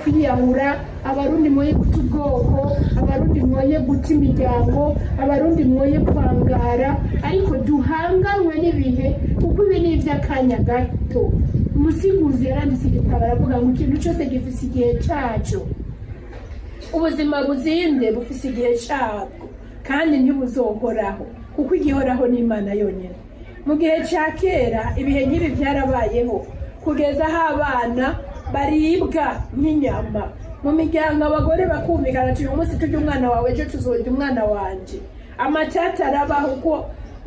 Kwiyahura, Abarundi mwoye guta ubwoko, Abarundi mwoye guta imiryango, Abarundi mwoye kwangara, ariko duhanganwe n'ibihe, kuko ibi ni iby'akanya gato. Umusiguzi yaranditse igitabo, aravuga ngo ikintu cyose gifise igihe cyaco. Ubuzima buzimbye bufise igihe cabwo kandi ntibuzohoraho, kuko igihoraho ni Imana yonyine. Mu gihe cya kera ibihe nk'ibi byarabayeho, kugeza aho abana baribwa nk'inyama mu miryango, abagore bakumvikana ati: "Uyu munsi turya umwana wawe, ejo tuzorya umwana wanje." Amatata arabaho uko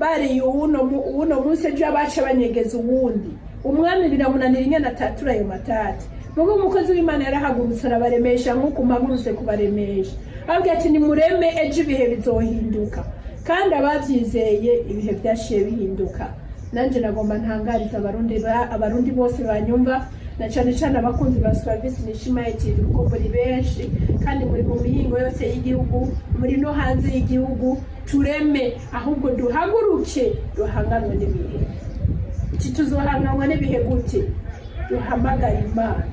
bariye uwuno munsi, ejo abaca banyegeza uwundi. Umwami biramunanira ingene atatura ayo matata. Mugo umukozi w'Imana yarahagurutse, arabaremesha nk'uko mpagurutse kubaremesha, ababwira ati: "Nimureme, ejo ibihe bizohinduka." Kandi ababyizeye, ibihe byashiye bihinduka. Nanjye nagomba ntangariza Abarundi, Abarundi bose banyumva, na cyane cyane abakunzi ba Service Nishimaye TV, kuko muri benshi kandi muri mu mihingo yose y'igihugu, muri no hanze y'igihugu. Tureme, ahubwo duhaguruke duhanganwe n'ibihe. Iki tuzohanganwa n'ibihe gute? Duhamagara Imana.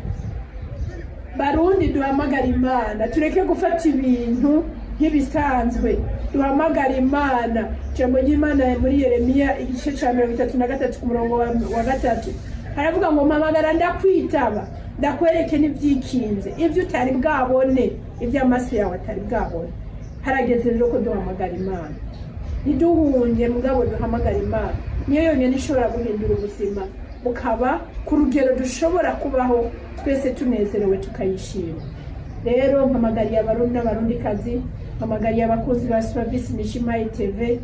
Barundi, duhamagara Imana, tureke gufata ibintu nk'ibisanzwe, duhamagara Imana. Ijambo ry'Imana muri Yeremiya igice cya 33 ku murongo wa 3 haravuga ngo: "Mpamagara ndakwitaba, ndakwereke n'ibyikinze, ibyo utari bwabone, ibyo amaso yawe atari bwabone." Harageze rero ko duhamagara Imana, ntiduhunge, mugabo duhamagara Imana. Niyo yonyine ishobora guhindura ubuzima bukaba ku rugero dushobora kubaho twese tunezerewe, tukayishima. Rero mpamagariye Abarundi n'Abarundikazi, mpamagariye abakozi ba Service Nishimayi TV,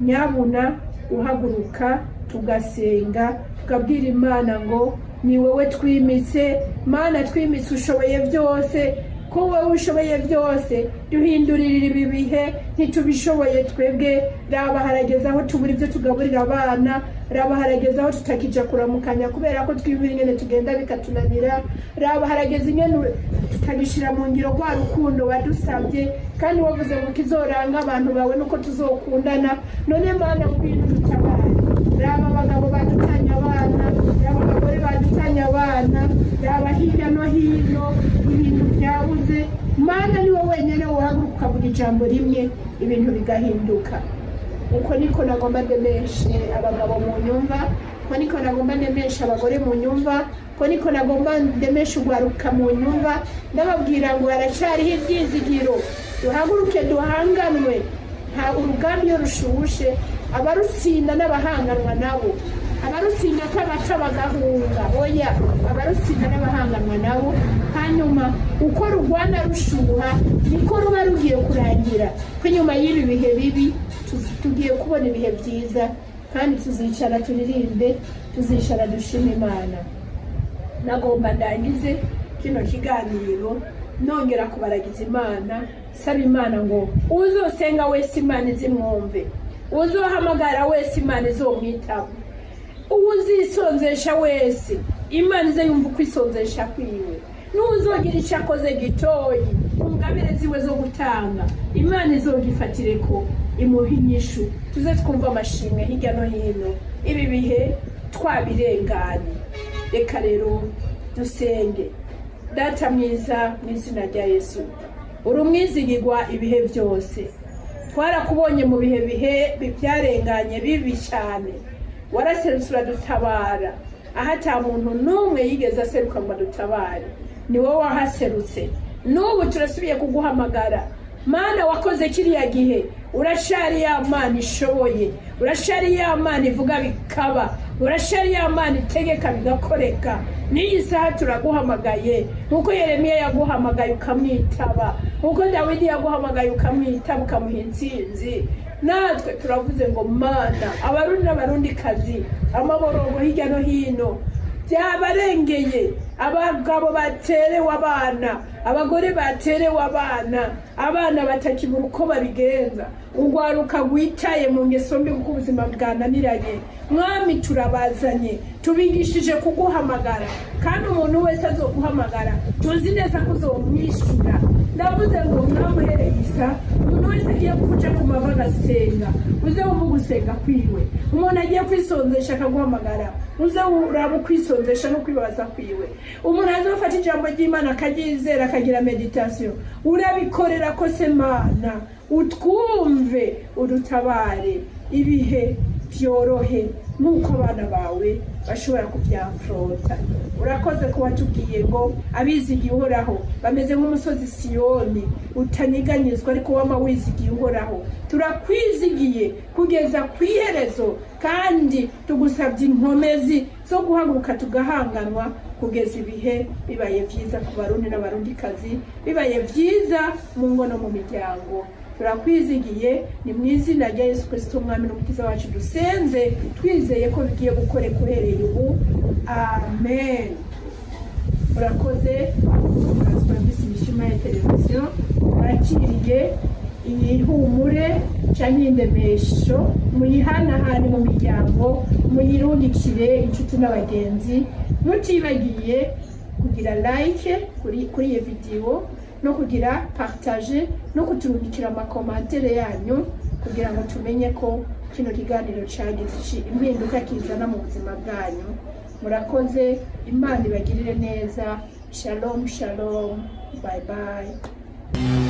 nyabuna guhaguruka tugasenga, tukabwira Imana ngo: "Ni wowe twimitse, Mana twimitse, ushoboye byose. Ko wowe ushoboye byose, duhindurira ibi bihe, ntitubishoboye twebwe. Raba harageze aho tubura ibyo tugaburira abana, raba harageze aho tutakija kuramukanya kubera ko twiyumvira ingene tugenda bikatunanira, raba harageze ingene tutagishira mu ngiro rwa rukundo wadusabye, kandi wavuze ngo kizoranga abantu bawe nuko tuzokundana. None Mana, ngwino dutabare. Raba abagabo badutanye abana, raba abagore badutanye abana, raba hirya no hino ibintu byabuze. Mana, ni wowe wenyine wohaguruka ukavuga ijambo rimwe, ibintu bigahinduka." Uko niko nagomba ndemeshe abagabo mu nyumva, uko niko nagomba ndemeshe abagore mu nyumva, uko niko nagomba ndemeshe urwaruka mu nyumva. Ndababwira ngo haracyariho ibyizigiro, duhaguruke duhanganwe. Nta urugamba iyo rushushe, abarutsinda n'abahanganwa nabo. Abarutsinda si abaca bagahunga, oya, abarutsinda n'abahanganwa nabo. Hanyuma uko rugwana rushuha niko ruba rugiye kurangira, ko inyuma y'ibi bihe bibi tugiye kubona ibihe byiza, kandi tuzicara turirimbe, tuzicara dushima Imana. Nagomba ndangize kino kiganiro nongera kubaragiza Imana, saba Imana ngo uzosenga wese Imana izimwumve, uzohamagara wese Imana izomwitaba, uwuzisonzesha wese Imana ize yumva ukwisonzesha kwiwe, n'uzogira icyo akoze gitoyi mu ngabire ziwe zo gutanga, Imana izogifatire ko imuha inyishu, tuze twumva amashimwe hirya no hino ibi bihe twabirenganye. Reka rero dusenge. Data mwiza, mu izina rya Yesu, uri umwizigirwa ibihe byose. Twarakubonye mu bihe byarenganye bibi cyane, waraserutse uradutabara aho ata muntu n'umwe yigeze aseruka ngo adutabare. Ni wowe wahaserutse, n'ubu turasubiye kuguhamagara. Mana wakoze kiriya gihe, uracari ya Mana ishoboye, uracari ya Mana ivuga bikaba, uracari ya Mana itegeka bigakoreka. N'iyi saha turaguhamagaye, nk'uko Yeremiya yaguhamagaye ukamwitaba, nk'uko Dawidi yaguhamagaye ukamwitaba, ukamuha intsinzi. Natwe turavuze ngo: "Mana, Abarundi n'Abarundikazi, amaborogo hirya no hino byabarengeye, abagabo baterewe abana, abagore baterewe abana, abana batakibura uko babigenza, urwaruka rwitaye mu ngeso mbi kuko ubuzima bwananiranye. Mwami, turabazanye, tubigishije kuguhamagara, kandi umuntu wese azoguhamagara tuzi neza ko uzomwishyura." Ndavuze ngo mwamuhereye isa umuntu. Umuntu wese agiye kuja ku mavi agasenga, uze wumva ugusenga kwiwe. Umuntu agiye kwisonzesha akaguhamagara, uze uraba ukwisonzesha no kwibaza kwiwe. Umuntu aza gufata ijambo ry'Imana akaryizera, akagira méditation, urabikorera ko se Mana utwumve, udutabare, ibihe byorohe nk'uko abana bawe bashobora kubyafrota. Urakoze ko watubwiye ngo abizigiye Uhoraho bameze nk'umusozi Siyoni utanyeganyezwa, ariko wama wizigiye Uhoraho. Turakwizigiye kugeza ku iherezo, kandi tugusabye inkomezi zo guhaguruka tugahanganwa kugeza ibihe bibaye byiza ku Barundi n'Abarundikazi, bibaye byiza mu ngo no mu miryango. Turakwizigiye. Ni mu izina rya Yesu Kirisito, Umwami n'Umukiza wacu, dusenze twizeye ko bigiye gukoreka uhereye ubu. Amen. Urakoze. Mbese imishima ya televiziyo wakiriye iyi humure cyangwa indemesho, muyihanahane mu miryango, muyirungikire inshuti n'abagenzi, mutibagiye kugira like kuri iyo video no kugira partage no kuturungikira ama commentaires yanyu kugira ngo tumenye ko kino kiganiro cyagize impinduka kizana mu buzima bwanyu. Murakoze. Imana ibagirire neza. Shalom, shalom, bye bye.